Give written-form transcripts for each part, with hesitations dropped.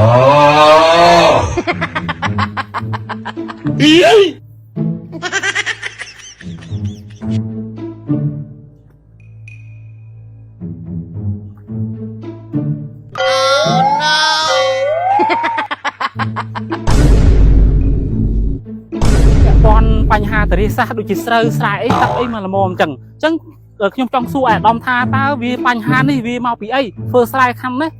ពាក់ព័ន្ធបញ្ហាធារាសាស្ត្រដូចជាស្រូវស្រែអីទឹកអីមកល្មមអញ្ចឹងអញ្ចឹងខ្ញុំចង់សួរអាយដាមថាតើវាបញ្ហានេះវាមកពីអីធ្វើស្រែខំនេះ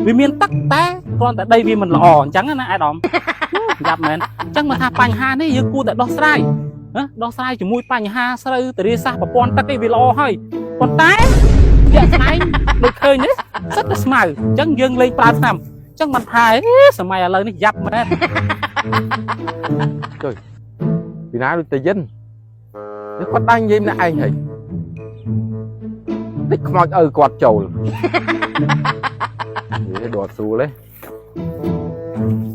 វាមានទឹកតែគ្រាន់តែដីវាមិនល្អអញ្ចឹងណាអាយដាមយ៉ាប់មែនអញ្ចឹងមកថាបញ្ហានេះយើងគួរតែដោះស្រាយណាដោះស្រាយជាមួយបញ្ហាស្រូវធារាសាស្ត្រប្រព័ន្ធទឹកអីវាល្អហើយប៉ុន្តែជាក់ស្ដែងដូចឃើញនេះសិតតែស្មៅអញ្ចឹងយើងលេងប្រើថ្នាំអញ្ចឹងមិនថាសម័យឥឡូវនេះយ៉ាប់មែន ពីណាដូចតែយិននេះគាត់ដើរនិយាយម្នាក់ឯងហីតិចខ្មោចឪគាត់ចូល វាដកស្រួលទេ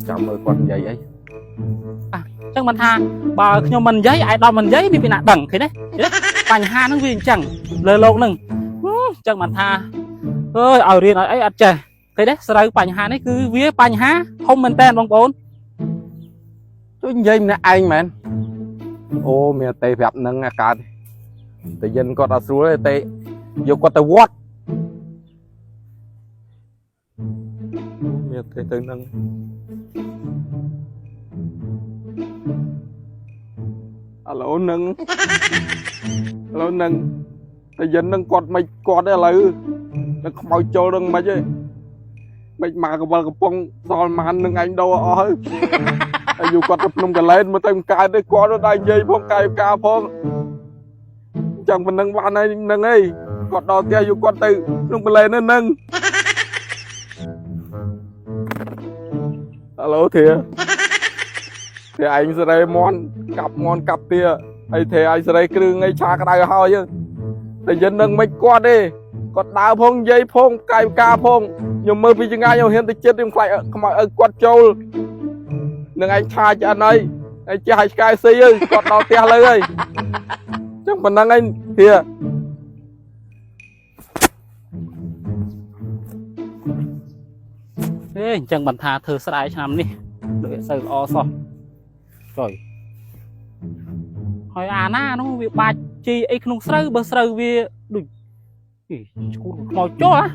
ចាំមើលគាត់និយាយអី ចឹងមិនថាបើខ្ញុំមិននិយាយអាយដល់មិននិយាយមានពីណាដឹងឃើញទេបញ្ហាហ្នឹងវាអញ្ចឹងលើលោកហ្នឹងចឹងមិនថាអើយឲ្យរៀនឲ្យអីអត់ចេះឃើញទេស្រូវបញ្ហានេះគឺវាបញ្ហាធំមែនតើបងប្អូន ជួយនិយាយម្នាក់ឯងមែនអូមានទេប្រាប់នឹងអាកើតតែយិនគាត់អត់ស្រួលទេទេយកគាត់ទៅវត្តមានទេទៅនឹងឥឡូវនឹងឥឡូវនឹងតែយិននឹងគាត់មិនគាត់ទេឥឡូវនឹងខ្មោចចូលនឹងមិនទេមិនមកកវលកំប៉ុងសល់ម៉ាននឹងឯងដោអស់ហើយ អាយុគាត់ទៅភ្នំកលែនមើលទៅមិនកើតទេគាត់ទៅដែរនិយាយផងកាយការផងចឹងប៉ុណ្ណឹងបានហើយនឹងអីគាត់ដល់ផ្ទះអាយុគាត់ទៅភ្នំកលែនហ្នឹងអាឡូធាធាឯងសេរីមន់កាប់មន់កាប់ទាហើយធាឯងសេរីគ្រឿងអីឆាក្តៅហើយតែយិននឹងមិនគាត់ទេគាត់ដើរផងនិយាយផងកាយការផងខ្ញុំមើលពីចង្ងាយខ្ញុំហ៊ានទៅចិត្តខ្ញុំខ្លាចខ្មោចឲ្យគាត់ចូល នឹងឯងឆាចអត់ហើយឯងចេះឲ្យឆ្កែស៊ីអើយគាត់ដល់ផ្ទះលើហើយចឹងប៉ុណ្ណឹងឯងធា ទេអញ្ចឹងមិនថាធ្វើស្រែឆ្នាំនេះដូចអត់សូវល្អសោះចុយហើយអាណានោះវាបាច់ជីអីក្នុងស្រូវបើស្រូវវាដូចឈួតខ្មោចចុះអត់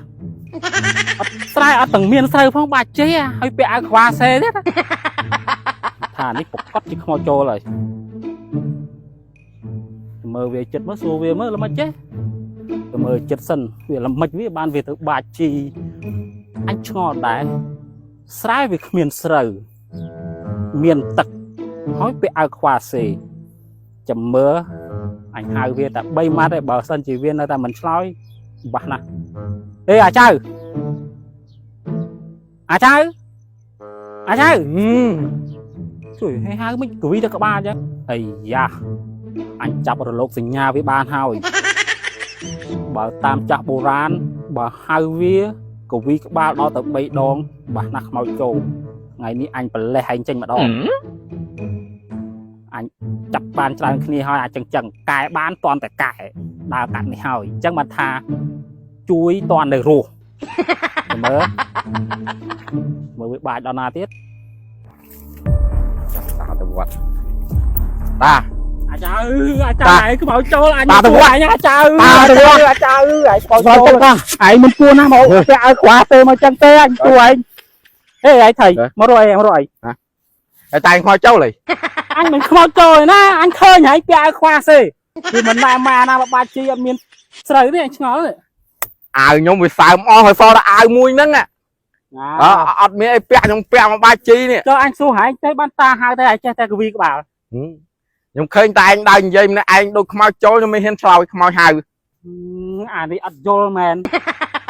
ស្រែអត់ទាំងមានស្រូវផងបាច់ជីហើយពាក់អាវខ្វាសេទៀតថានេះប្រកាសជាខ្មោចចូលហើយមើលវាចិត្តមើលសួរវាមើលល្មិចចេះទៅមើលចិត្តសិនវាល្មិចវាបានវាទៅបាច់ជីអញឆ្ងល់ដែរស្រែវាគ្មានស្រូវមានទឹកហើយពាក់អាវខ្វាសេចាំមើលអញហៅវាតែ3ម៉ាត់ឯងបើសិនជាវានៅតែមិនឆ្លើយបាស់ណាស់អេអាចៅអាចៅអាចៅជួយឲ្យហៅមិនកវីទៅក្បាលអញ្ចឹងអាយ៉ាអញចាប់រលកសញ្ញាវាបានហើយបើតាមចាស់បុរាណបើហៅវាកវីក្បាលដល់ទៅ3ដងបាស់ណាស់ខ្មោចចូលថ្ងៃនេះអញប្រលេះឯងចេញម្ដងអញចាប់បានច្រើនគ្នាហើយអាចចឹងចឹងកែបានតន់តែកែដើរកាត់នេះហើយអញ្ចឹងបានថាជួយតន់នៅរស់មើលមើលវាបាចដល់ណាទៀត តាទៅវត្តតា អាចៅអាចៅឯងខ្មោចចូលអញ តាទៅវត្ត អញអាចៅ តាទៅវត្ត អាចៅឯងខ្មោចចូលឯងមិនគួរណាស់មកពាក់ឲ្យខ្វះទេមកចឹងទេអញគួរឯងហេឯងថៃមករកអីមករកអី ហើយតែឯងខ្មោចចូលហី អញមិនខ្មោចចូលឯណាអញឃើញហើយពាក់ឲ្យខ្វះទេវាមិនណែម៉ាណាបបាច់ជីអត់មានស្រូវទេអញឆ្ងល់ទេ អាវខ្ញុំវាសើមអស់ហើយសល់តែអាវមួយហ្នឹងអអត់មានអីពាក់ខ្ញុំពាក់មកបាច់ជីនេះ ចុះអញសួរហែងទេបានតាហៅតែឯងចេះតែកវីក្បាល ខ្ញុំឃើញតែឯងដើរនិយាយម្នាក់ឯងដូចខ្មោចចូលខ្ញុំមិនហ៊ានឆ្លើយខ្មោចហៅ អានេះអត់យល់មែន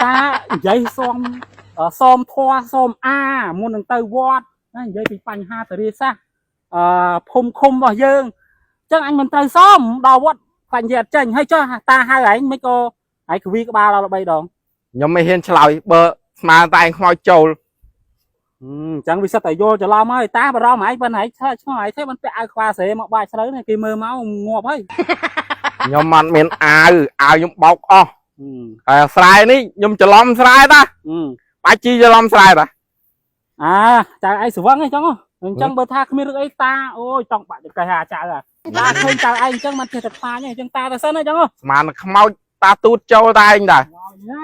តានិយាយសមសមធွာសមអាមុននឹងទៅវត្តណានិយាយពីបញ្ហាតរិសាស្ត្រអឺភូមិឃុំរបស់យើងអញ្ចឹងអញមិនត្រូវសមដល់វត្តខ្លាចនិយាយអត់ចេញហើយចុះតាហៅឯងមិនក៏ឯងកវីក្បាលដល់3ដង ខ្ញុំមិនហ៊ានឆ្លើយបើស្មានតែឯងខ្មោចចូល អញ្ចឹងវាសិតតែយល់ច្រឡំហើយតាបារម្ភឯងប៉ុន្តែឯងឆ្លើយឆ្ងល់ឯងទេมันពាក់អាវខ្វាស្រេមកបាច់ស្រូវនេះគេមើលមកងាប់ហើយ ខ្ញុំអត់មានអាវអាវខ្ញុំបោកអស់ហើយស្រែនេះខ្ញុំច្រឡំស្រែតាបាច់ជីច្រឡំស្រែតា អាចៅឯងស្វឹងអីចឹងអញ្ចឹងបើថាគ្មានរឿងអីតាអូយចង់បាក់ចង្កេះអាចៅអាតាឃើញចៅឯងអញ្ចឹងមិនចេះតែខ្លាចទេអញ្ចឹងតាទៅសិនអញ្ចឹង ស្មានខ្មោចតាទូតចូលតែឯងដែរ ណា